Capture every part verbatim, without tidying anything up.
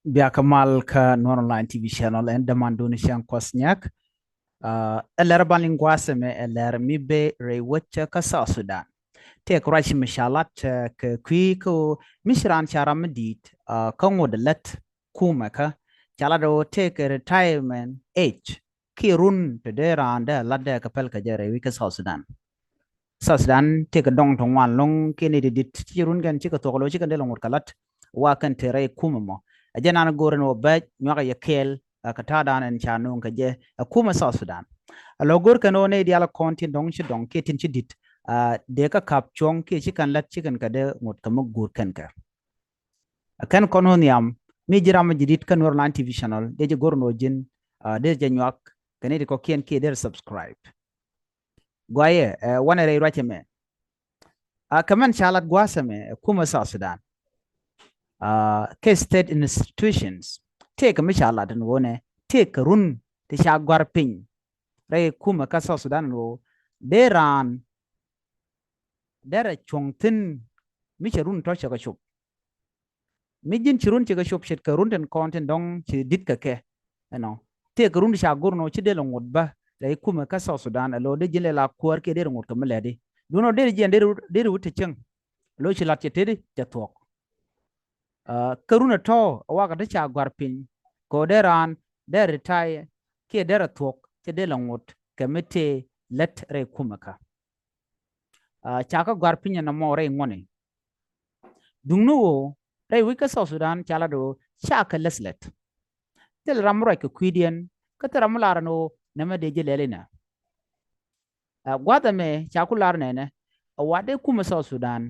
Biakä mal kä Nuɔr Online T V channel, ɛn däman duni cäŋ kuɔth nyɛk. Ɛ lɛr ban liŋ gua̱a̱th ɛmɛ ɛ lɛr mi bee rɛy wecä kä South Sudan. Tëëkɛ ruac mi ca lat kɛ kui̱ kä mi ci raan ca ram mi di̱i̱t kä ŋot lät kumɛ kä ca lat ɣöö tëëkɛ retirement age kiɛ run te dee raan dee a lat dee kɛ päl kɛ jɛ rɛy wec kä South Sudan. South Sudan tëëkɛ dɔŋ ti ŋuan lo̱ŋ kiɛ ni ti dit ti ci run kɛn cikɛ thuɔk lo̱ cikɛ dee lɛ ŋot kɛ lat wa kɛn te rɛy kumɛ mɔ. Ɛ jɛ nan go̱o̱r ɛn ɣöö bɛ nyuakɛ yɛ kɛɛl kɛ ta̱a̱dan ɛn ca nööŋ kɛ jɛ ɛ kumɛ South Sudan. Ɛ lɔ go̱o̱r kɛn ɣöö nɛy diaal kɔn tin dɔ̱ŋ ci dɔ̱ŋ kiɛ tin ci di̱t dee kä ka̱p cuɔ̱ŋ kiɛ ci kɛn lät ci kɛn kɛ dee ŋot kɛ mi guur kɛn kɛ. Ɛ kɛn kɔn ɣöö nhiam mi ji̱ ram mi ji̱ di̱t kä Nuɔr Online T V channel dee jɛ go̱r ɛn ɣöö ji̱n dee jɛ nyuak kɛ nɛy ti kɔ̱kiɛn kiɛ dee subscribe. Guayɛ ɛ wanɛ rɛy ruacɛ mɛ. Ɛ kɛ mɛn ca lat gua̱a̱th ɛmɛ ɛ kumɛ South Sudan. Ɛ kɛ state institutions tëëkɛ mi ca lat ɛn ɣöö nɛ tëëkɛ run ti ca gɔ̱a̱r piny rɛy kumɛ kä South Sudan ɛn ɣöö dee raan derɛ cuɔ̱ŋ thi̱n mi cɛ run tɔ̱ cɛ kɛ cop. Mi ji̱n ci run ci kɛ cop ce̱tkɛ run tin kɔn tin dɔ̱ŋ ci di̱t kɛ kɛ ɛnɔ tëëkɛ run ti ca go̱r ɛn ɣöö ci dee lɛ ŋot bä rɛy kumɛ kä South Sudan ɛ lo̱ dee ji̱n lɛ la kuäär kiɛ dee rɛ ŋot kɛ mi lɛt i̱ duundɛ ɣöö dee jiɛn dee rɛ wut te cieŋ. Lo̱ ci lat cɛ tetdi cɛ thuɔ̱k. Kä run ɛ tɔ̱ ɛ wakɛ ti ca gɔ̱a̱r piny kɛ ɣöö dee raan dee retire kiɛ dee rɛ thuɔ̱k cɛ dee lɛ ŋot kɛ mi tëë lät rɛy kumɛ kä. Ca kä gɔ̱a̱r piny ɛn ɛmɔ rɛy ŋuɔ̱ni. Duŋni ɣöö rɛy wec kä South Sudan ca lat ɣöö ca kɛ lät lät. Thil ram mi ruac kɛ kui̱diɛn kä thil ram mi lar ɛn ɣöö nɛmɛ dee ji̱ lɛl inɛ. Ɛ gua̱th ɛmɛ ca ku lar nɛnɛ ɛ wa dee kumɛ South Sudan.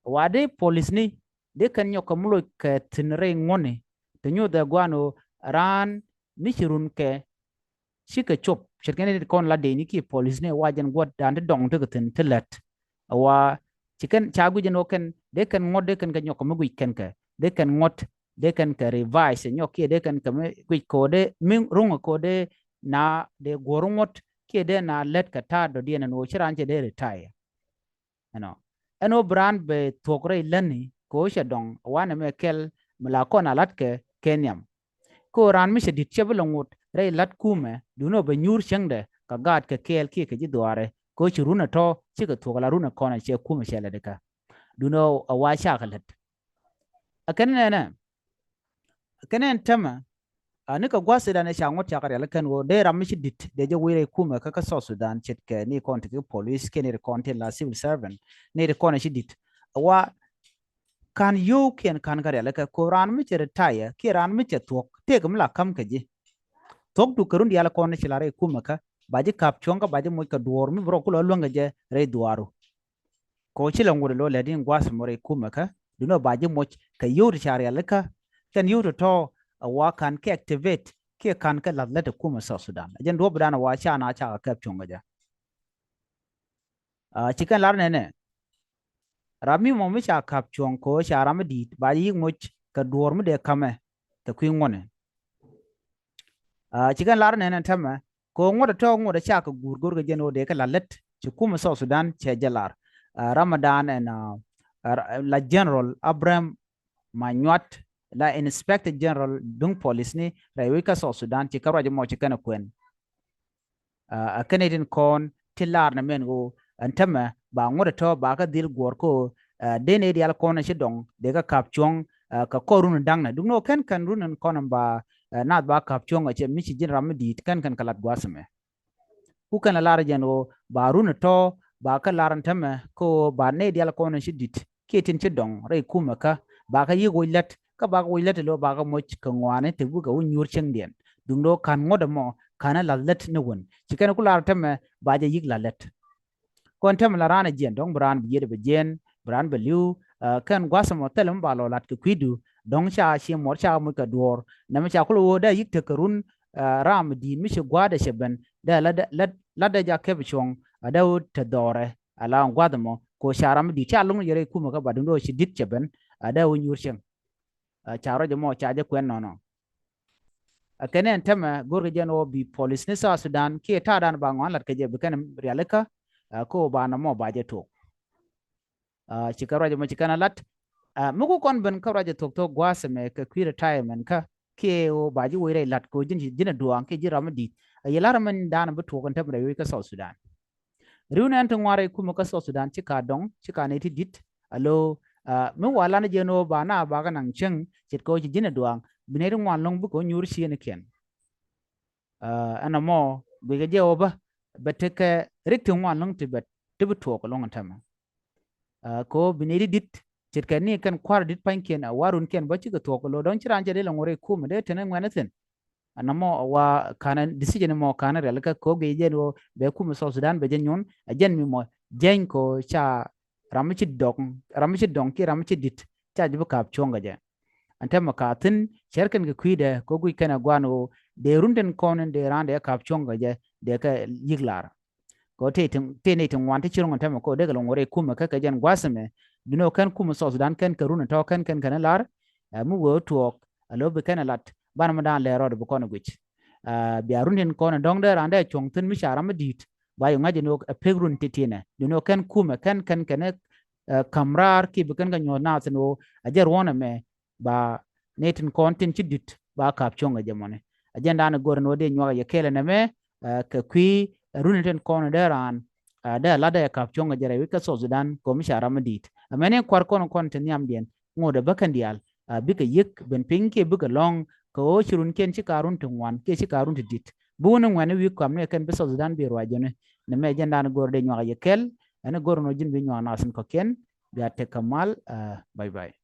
Ɛ wa dee polisni dee kɛn nyɔk kɛ mi loc kɛ thi̱n rɛy ŋuɔ̱ni te nyoth ɛ gua̱a̱n ɣöö raan mi ci run kɛ cikɛ cop ce̱tkɛ ni ti kɔn la dee ni kiɛ polisni ɛ wa jɛn gua̱th dan ti dɔŋ tekɛ thi̱n ti lät. Ɛ wa ci kɛn ca guic ɛn ɣöö kɛn dee kɛn ŋuɔ̱t dee kɛn kɛ nyɔk kɛ mi guic kɛn kɛ dee kɛn ŋuɔ̱t dee kɛn kɛ revise nyɔk kiɛ dee kɛn kɛ mi guic ko̱dɛ mi ruŋ ko̱dɛ na dee guɔ̱r ŋuɔ̱t kiɛ dee na lät kɛ ta̱a̱ dɔ̱diɛn ɛn ɣöö ci raan cɛ dee retire. Ɛnɔ ɛn ɣöö bi raan bɛ thuɔ̱k rɛy lätni kɛ ɣöö cɛ dɔŋ wanɛ mɛ kɛl mi la kɔn a la̱t kɛ kɛ nhiam. Kɛ ɣöö raan mi cɛ di̱t cɛ bi lɛ ŋot rɛy la̱t kumɛ duundɛ ɣöö bɛ nyuur cäŋdɛ kɛ gaat kɛ kɛɛl kiɛ kɛ ji̱ dhuaarɛ kɛ ɣöö ci run ɛ tɔ̱ cikɛ thuɔ̱k la run ɛ kɔn ɛ cɛ kumɛ cɛ lɛ dikä. Duundɛ ɣöö ɛ wa cakɛ lät. Ɛ kɛn nɛnɛ kɛn ɛn tämɛ a nikɛ gua̱th idan ɛ ca ŋuɔ̱t cakɛ rial kɛn ɣöö dee ram mi ci di̱t dee jɛ wec rɛy kumɛ kä kä South Sudan ce̱tkɛ ni kɔn ti ki polis kiɛ ni ri kɔn ti la civil servant ni ri kɔn ɛ ci di̱t. Ɛ wa ka̱n yio̱w kiɛn ka̱n kä rial kɛ ko̱ raan mi cɛ retire kiɛ raan mi cɛ thuɔ̱k tëëk mi la ka̱m kɛ ji̱. Thuɔ̱k du kɛ run diaal kɔn ci la rɛy kumɛ kä ba ji̱ ka̱p cuɔ̱ŋ kä ba ji̱ moc kɛ duɔ̱ɔ̱r mi bi rɔ kulɔ luäŋ kɛ jɛ rɛy dhuaaru. Kɛ ɣöö ci la ŋot ɛ lo̱ lɛt in gua̱a̱th mɔ rɛy kumɛ kä duundɛ ɣöö ba ji̱ moc kɛ yio̱w ti ca rialikä kɛn yio̱w ti tɔ̱ ɛ wa ka̱n kɛ activate kiɛ ka̱n kɛ la̱th lät ɛ kumɛ South Sudan. Ɛ jɛn duɔ̱ɔ̱p dan ɛ wa ca na cakɛ kɛp cuɔ̱ŋ kɛ jɛ. Ci kɛn lar nɛnɛ ram mi mɔ mi ca ka̱p cuɔ̱ŋ kɛ ɣöö ca ram mi di̱i̱t ba ji̱ yi̱k moc kɛ duɔ̱ɔ̱r mi dee ka̱mɛ kɛ kui̱ ŋuɔ̱nɛ. Ci kɛn lar nɛnɛ tämɛ kɛ ɣöö ŋuɔ̱t ɛ tɔ̱ ŋuɔ̱t ɛ cakɛ guur go̱rkɛ jɛn ɣöö dee kɛ la̱th lät ci kumɛ South Sudan cɛ jɛ lar. Ramadan ɛn la General Abraham Manyuat la Inspector General duŋ polisni rɛy wec kä South Sudan ci kä ruac mɔ ci kɛn ɛ kuɛn. Ɛ kɛn itin kɔn ti lar ni mɛn ɣöö ɛn tämɛ ba ŋuɔ̱t ɛ tɔ̱ ba kä dhil guɔ̱r kä ɣöö dee nɛy diaal kɔn ɛ ci dɔŋ dee kä ka̱p cuɔ̱ŋ kɛ kɔr run da̱ŋnɛ duŋni ɣöö kɛn kɛn run ɛn kɔn ɛn ba naath ba ka̱p cuɔ̱ŋ ɛ cɛ mi ci ji̱n ram mi di̱i̱t kɛn kɛn kɛ lat gua̱a̱th ɛmɛ. Ku kɛn ɛ lar jɛn ɣöö ba run ɛ tɔ̱ ba kä lar ɛn tämɛ kä ɣöö ba nɛy diaal kɔn ɛ ci di̱t kiɛ tin ci dɔŋ rɛy kumɛ kä ba kä yi̱k woc lät kä ba kä woc lät ɛ lo̱ ba kä moc kɛ ŋɔaani te wikɛ wä nyuur cieŋdiɛn. Duŋdɛ ɣöö ka̱n ŋuɔ̱t ɛmɔ ka̱n ɛ la̱th lät ni wän ci kɛn ku lar tämɛ ba jɛ yi̱k la̱th lät. Kɔn tämɛ la raan ɛ jiɛn dɔ̱ŋ bi raan bi yiet ɛ bɛ jiɛn bi raan bɛ li̱w. Kɛn gua̱th ɛmɔ thilɛ mi ba lɔ lat kɛ kui̱du dɔ̱ŋ ca ci muɔr ca moc kɛ duɔ̱ɔ̱r nɛmɛ ca kulɛ ɣöö dee yi̱k tekɛ run. Ram di̱i̱t mi ci gua̱a̱dɛ cɛ ben dee lat dee jak kɛp cuɔ̱ŋ a dee wä te dhɔrɛ. Ala gua̱th ɛmɔ ko ca ram mi di̱i̱t ca lo̱ŋ ni jɛ rɛy kumɛ kä ba duŋdɛ ɣöö ci di̱t cɛ ben a dee wä nyuur cieŋ. Ca ruac ɛmɔ ca jɛ kuɛn nɔnɔ. Ɛ kɛn ɛn tämɛ go̱rkɛ jɛn ɣöö bi polisni South Sudan kiɛ ta̱a̱dan ba ŋɔ̱a̱n lat kɛ jɛ bi kɛn rialikä. Kä ɣöö ba nɔmɔ ba jɛ tuɔɔk. Ci kɛ ruac ɛmɔ ci kɛn a lat Mi ku kɔn ben kä ruac ɛ thok thok gua̱a̱th ɛmɛ kɛ kui̱ retirement kä kiɛ ɣöö ba ji̱ wec rɛy la̱t kɛ ɣöö ji̱n, ji̱n ɛ duaaŋ kiɛ ji̱n ram mi di̱i̱t. Ɛ yɛ la̱r mɛn da̱a̱n bi tuɔɔk ɛn täämɛ rɛy wec kä South Sudan. Ri̱w nɛn ti ŋuan rɛy kumɛ kä South Sudan ci ka dɔŋ, ci ka nɛy ti di̱t. Alo, mi wa lan jɛ ni ɣöö ba na ba kɛ naŋ cieŋ ce̱tkɛ ɣöö ci ji̱n ɛ duaaŋ, bi nɛy ti ŋuan lo̱ŋ bikɛ ɣöö nyuur ciëënikiɛn. Ɛn ɛmɔ guicɛ jɛ ɣöö bä bɛ tekɛ rik ti ŋuan lo̱ŋ ti bɛ ti bi tuɔɔk lo̱ŋ ɛn täämɛ. Kɛ ɣöö bi nɛy ti di̱t ce̱tkɛ ni kɛn kua̱r di̱t pa̱nykiɛn a wa runkiɛn bä cikɛ tuɔɔk kɛ lo̱ dɔ̱ŋ ci raan cɛ dee lɛ ŋuɔ̱t rɛy kumɛ dee tɛn ɛ ŋuɛ̈n ɛ thi̱n. Ɛn ɛmɔ wa ka̱n decision ɛmɔ ka̱n rialikä kɛ ɣöö guicɛ jɛ ni ɣöö bɛ kumɛ South Sudan bɛ jɛ nyuɔ̱n ɛ jɛn mi mɔ jɛny kɛ ɣöö ca ram mi ci dɔŋ, ram mi ci dɔŋ kiɛ ram mi ci di̱t ca ji̱ bi ka̱p cuɔ̱ŋ kɛ jɛ. Ɛn täämɛ ka thi̱n cɛr kɛn kɛ kui̱dɛ kɛ ɣöö guic kɛn ɛ gua̱a̱n ɣöö dee run tin kɔn in dee raan dee ka̱p cuɔ̱ŋ kɛ jɛ dee kɛ yi̱k la̱r. Kɛ ɣöö tëë nɛy ti ŋuan ti ci ro̱ŋ ɛn täämɛ kɛ ɣöö dee kɛ lɛ ŋuɔ̱t rɛy kumɛ kä kɛ jɛn gua̱a̱th ɛmɛ. Duundɛ ɣöö kɛn kumɛ South Sudan kɛn kɛ run ɛ tɔ̱ kɛn kɛn kɛn ɛ la̱r. Ɛ mi wee tuɔɔk ɛ lo̱ bi kɛn ɛ la̱t banɛ mi da̱a̱n lɛɛr rɔɔdɛ bi kɔn ɛ guic. Bia run tin kɔn ɛ dɔ̱ŋ dee raan dee cuɔ̱ŋ thi̱n mi ca ram mi di̱i̱t ba yɛ ŋa̱c ɛn ɣöö ɛ pek run ti̱ti̱nɛ. Duundɛ ɣöö kɛn kumɛ kɛn kɛn kɛn ɛ ka̱m raar kiɛ bi kɛn kɛ nyuɔ̱th naath ɛn ɣöö ɛ jɛ ruɔ̱n ɛmɛ ba nɛy tin kɔn tin ci di̱t ba ka̱p cuɔ̱ŋ kɛ jɛ mɔni. Ɛ jɛn da̱a̱n ɛ go̱r ɛn ɣöö dee nyuak ɛ yɛ kɛɛl ɛn ɛmɛ kɛ kui̱ run tin kɔn dee raan dee la̱t dee ka̱p cuɔ̱ŋ kɛ jɛ rɛy wec kä South Sudan kɛ ɣöö mi ca ram mi di̱i̱t. Ɛmɛn in kua̱r kɔn kɔn ti nhiamdiɛn ŋot ɛ bä kɛn diaal bikɛ yi̱k ben piny kiɛ bikɛ lɔ̱ŋ kɛ ɣöö ci runkiɛn ci ka run ti ŋuan kiɛ ci ka run ti di̱t. Bi wun in ŋuɛ̈ni wi̱i̱ kɔamni ɛ kɛn bi South Sudan bi ruac jɔni. Nɛmɛ ɛ jɛn da̱a̱n ɛ go̱r dee nyuak ɛ yɛ kɛɛl ɛn ɛ go̱r ɛn ɣöö ji̱n bi nyuak naath in kɔ̱kiɛn. Bia tekɛ mal. Bye bye.